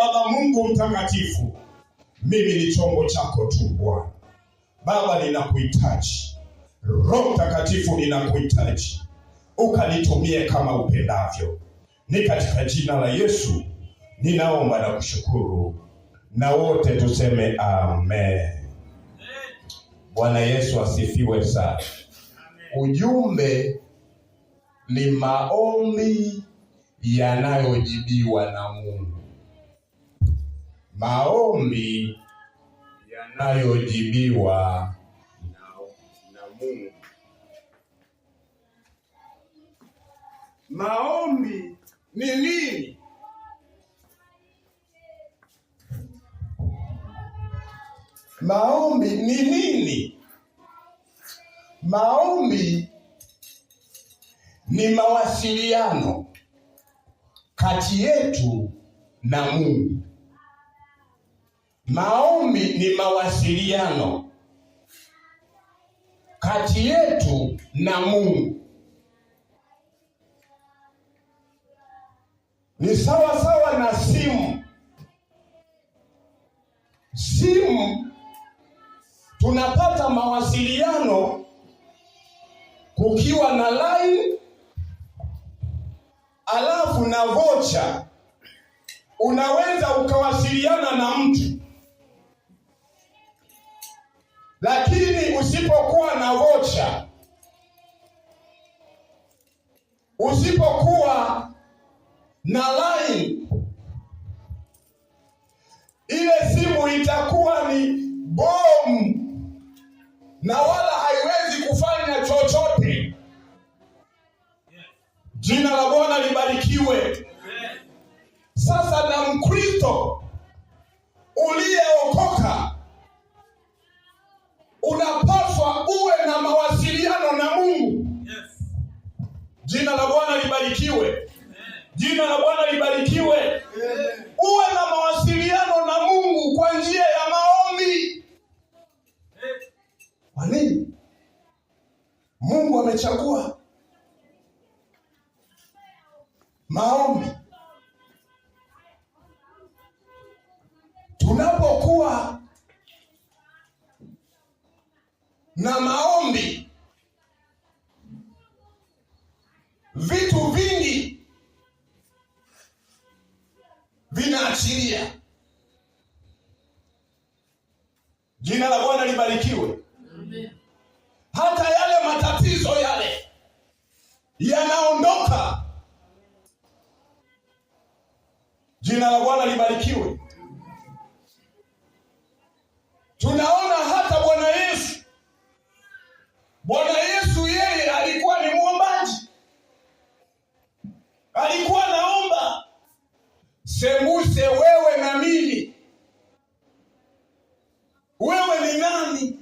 Baba Mungu mtakatifu, mimi ni chombo chako tu Bwana. Baba, ninakuhitaji. Roho Mtakatifu, ninakuhitaji, ukanitumie kama upendavyo. Ni katika jina la Yesu ninaomba na kushukuru, na wote tuseme amen. Bwana Yesu asifiwe sana. Ujumbe ni maombi yanayojibiwa na Mungu, maombi yanayojibiwa na Mungu. Maombi ni nini? Maombi ni nini? Maombi ni mawasiliano kati yetu na Mungu. Maombi ni mawasiliano kati yetu na Mungu. Ni sawa sawa na simu. Simu tunapata mawasiliano kukiwa na line alafu na vocha. Unaweza ukawasiliana na mtu, lakini usipokuwa na vocha, usipokuwa na line, ile simu itakuwa ni bomu na wala haiwezi kufanya chochote. Jina la Bwana libarikiwe. Sasa na Mkristo uliyeokoka unapaswa uwe na mawasiliano na Mungu. Jina la Bwana libarikiwe. Jina la Bwana libarikiwe. Uwe na mawasiliano na Mungu kwa njia ya maombi. Kwa nini? Mungu amechagua maombi. Tunapokuwa na maombi, vitu vingi vinaachilia. Jina la Bwana libarikiwe. Hata yale matatizo yale yanaondoka. Jina la Bwana libarikiwe. Tunaona hata Bwana Yesu. Bwana Yesu yeye alikuwa ni muombaji, alikuwa naomba. Sembuse wewe na mimi, wewe ni nani?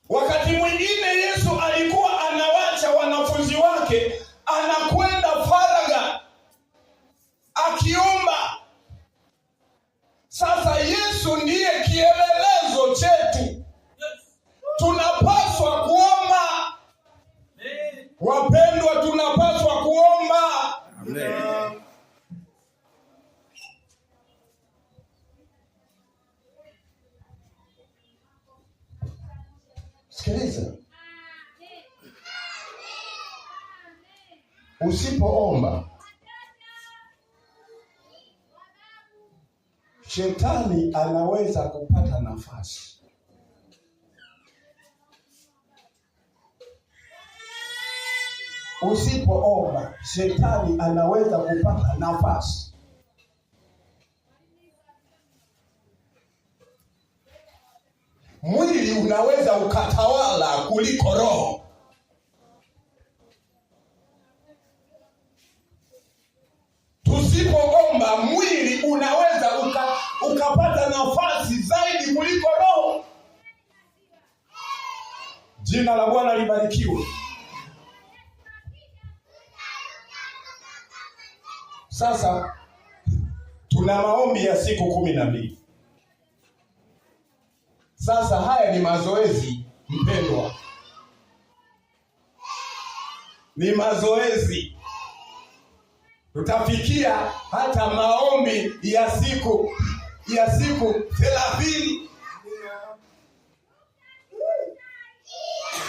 Wakati mwingine Yesu alikuwa anawacha wanafunzi wake, anakwenda faragha akiomba. Sasa Yesu ndiye kielelezo chetu, tunapaswa kuomba. Wapendwa, tunapaswa kuomba. Amen. Sikiliza, usipoomba shetani anaweza kupata nafasi. Usipoomba shetani anaweza kupata nafasi. Mwili unaweza ukatawala kuliko roho. Tusipoomba mwili unaweza ukapata nafasi zaidi kuliko roho. Jina la Bwana libarikiwe. Sasa tuna maombi ya siku 12. Sasa haya ni mazoezi mpendwa, ni mazoezi. Tutafikia hata maombi ya siku 30.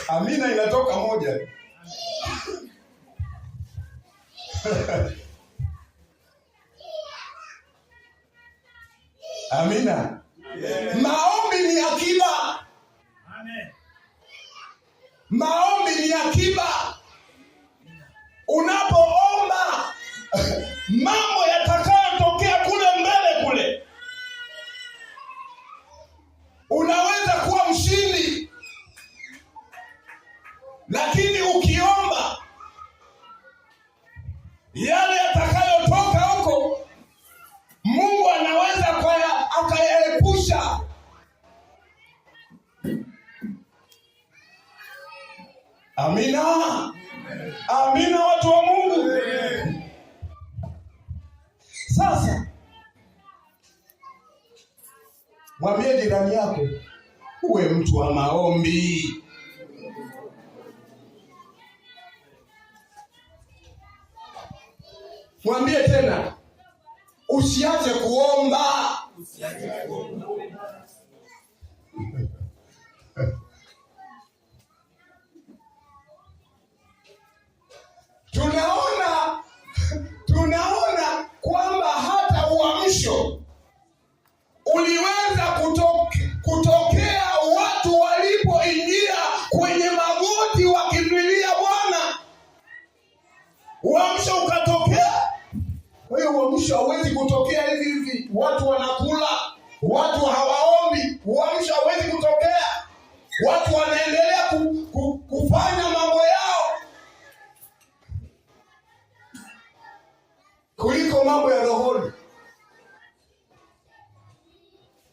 Amina inatoka moja. Amina. Yeah. Maombi ni akiba. Amen. Maombi ni akiba. Unapoomba mambo yatakayotokea kule mbele kule, unaweza kuwa mshindi, lakini ukiomba yale yatakayotoka huko, Mungu anaweza akayaepusha. Amina, amina, watu wa Mungu. Sasa mwambie jirani yako, uwe mtu wa maombi. Mwambie tena, usiache kuomba. Tunaona kwamba hata uamsho uliweza kutokea watu walipoingia kwenye magoti wakimlilia Bwana, uamsho ukatokea. Kwa hiyo uamsho hauwezi kutokea hivi hivi, watu wanakula, watu hawaombi. Uamsho hauwezi kutokea, watu wanaendelea kufanya mambo yao kuliko mambo ya rohoni.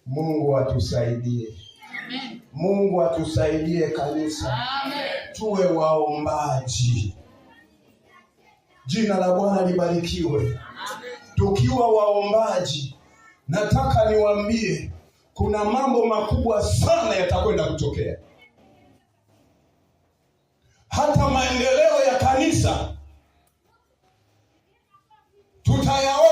Mungu atusaidie. Amen. Mungu atusaidie kanisa. Amen. Tuwe waombaji. Jina la Bwana libarikiwe. Amen. Tukiwa waombaji, nataka niwaambie kuna mambo makubwa sana yatakwenda kutokea. Hata maendeleo ya kanisa tutayaona.